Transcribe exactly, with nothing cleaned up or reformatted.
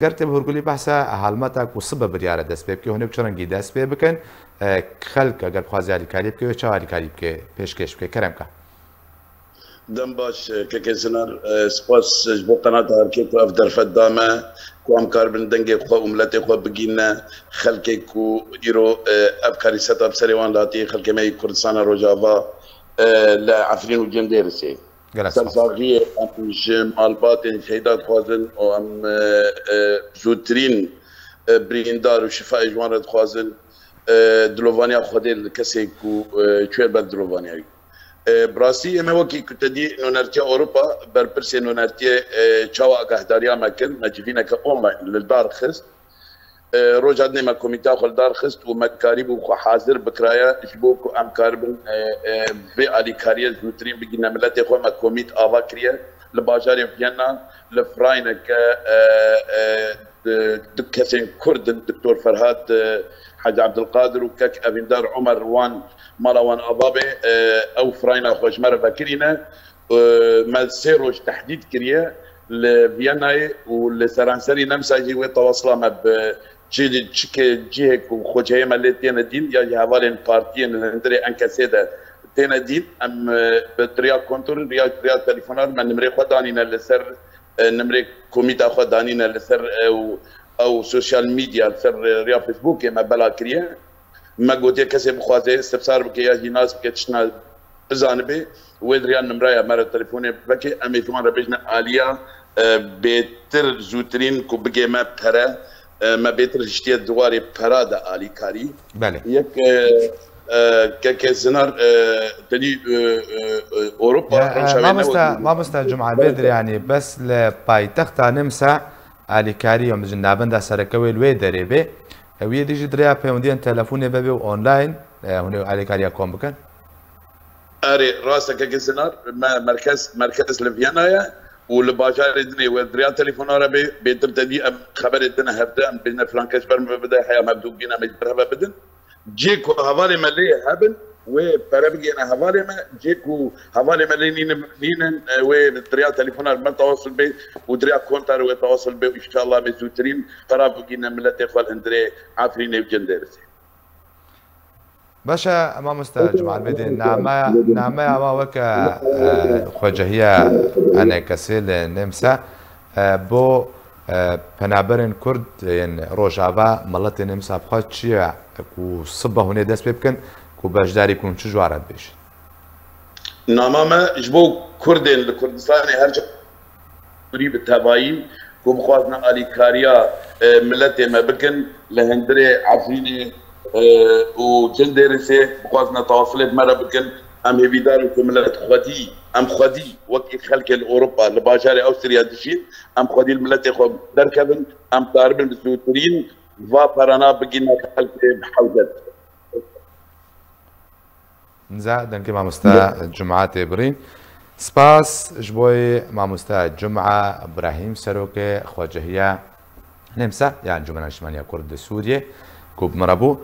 Ger tê bi hûrgulî behsa helmeta ku sibe biryare dest pê bike, hûn ê bi çi rengî dest pê bikin? E, xelk eger bixwaze alîkarî bike, wê çawa alîkarî bike, pêşkêş bike? Kerem ka. Dem baş, e, kekê Zinar, e, spas ji bo qenata Herkê ku ev derfet da me, ku em karibin dengê xwe û miletê xwe bigîne xelkê ku îro, e, ev karîseta bi serê wan de hatiye, xelkê me yê Kurdistana Rojava, e, li Efrîn û Cindêrisê. Gelek spas. Sersaxiyê em ji malbatên şehîda dixwazin û em, e, e, zûtirîn, e, birîndar û şifayê ji wan re dixwazin, e, dilovaniya Xwedê li kesê ku, e, çûye ber dilovaniya wî. E, bi rastî ême wekî ku te dî nûnertiya Ewropa, berpirsê nûnertiyê, e, çawa agahdariya me kir, me civîneke online li dar xist. E, roja dinê me komîteya xwe li dar xist û me karîbû xwe hazir bikiraye ji bo ku em karibin, e, e, vê alîkariyê zûtirîn bigihîne miletê xwe. Me komît ava kiriye li bajarê Viyana, li Frayneke, e, e, di, du kesên Kurd in, Doktor Ferhat, e, Hecî Ebdulqadir û kek Evîndar Omer, wan mala wan ava bê, e, ew Frayna xwe ji me re vekirîne. E, me sê roj tehdîd kiriye li Viyanayê û li seranserî Nemsa jî wê tewasila me bi çi, çi ke cihê ku xwecihê me lê têne dîn ya jî hevalên partiyên li hundirê Enkesê de têne dîn. Em, e, bi riya kontor, riya, riya telefonan me nimrê xwe danîne li ser, e, nimrê komîta xwe danîne li ser, e, ew, ew sosyal medya, li ser, e, riya Facebookê me bela kiriye. Me gotiye kesê bixwaze stefsar bike ya jî nas bike tiştna bizanibe, wê di riya nimreya me re telefonê veke, em ê ji wan re bêjine aliya, e, bêtir zûtirîn ku bigê me pere, e, me bêtir hiştiye di warê pera de alîkarî. Belê. Yek, e, e, keke Zinar, e, tenî, e, e, e, Ewropa Ya, e, rewşa wê ne mamosta, wekî mamosta Cuma, vê dirê, yanî bes li paytexta Nimsa alîkarî ya ji navenda sereke wê li wê derê bê. Ew yê dî jî di rêya pêwendiyên telefonê vebe û online, e, hûn ê alîkariya kom bikin? Erê, rast e keke Zinar, me merkez, merkez li Viyana ye û li bajarê dinê wê di rêya telefona re bê, bêtir te dî em xeberê dine hevde, em bêjine filan kes ber me bide, heya me bi dû bîne, em ê ji ber heve bidin. Cê ku hevalê me lê hebin, wê pere bigihîne hevalê me, cê ku hevalê me lê nînin, nînin, e, wê di rêya telefona re me tewasul bê û di rêya konta re wê tewasul bê û înşallah em ê zûtirîn pera bigihîne miletê xwe li hundirê Efrînê û Cindêrisê. Baş e, mamoste Cuma Ebedî, nameya, nameya wan weke, e, xwecehiya Enekesê li Nemsa, e, bo, e, penaberên Kurd yên Rojava, miletê Nemsa bi xwe çi ye ku sibe hûn ê dest pê bikin, ku beşdarî ku hûn çi ji wan re dibêjin? Nama me ji bo Kurdên li Kurdistanê her ca Kurî bi tevayî ku bixwazine alîkariya, e, miletê me bikin li hundirê Efrînê, e, û Cindêrisê, bixwazine tewasilê bi me re bikin. Em hêvîdar in ku milet xwedî, em xwedî wekî xelkê li Ewropa, li bajarê Ewstrîya dijîn, em xwedî li miletê xwe derkevin, em karibin bi zûtirîn va perana bigihîne xelkê bi hewcet. Niza dengê mamosta Cuma tê birîn. Spas ji bo mamosta Cuma Îbrahîm, serokê xwecehiya Nemsa ya Encûmena Niştimaniya Kurd di Sûriyê ku bi min re bû.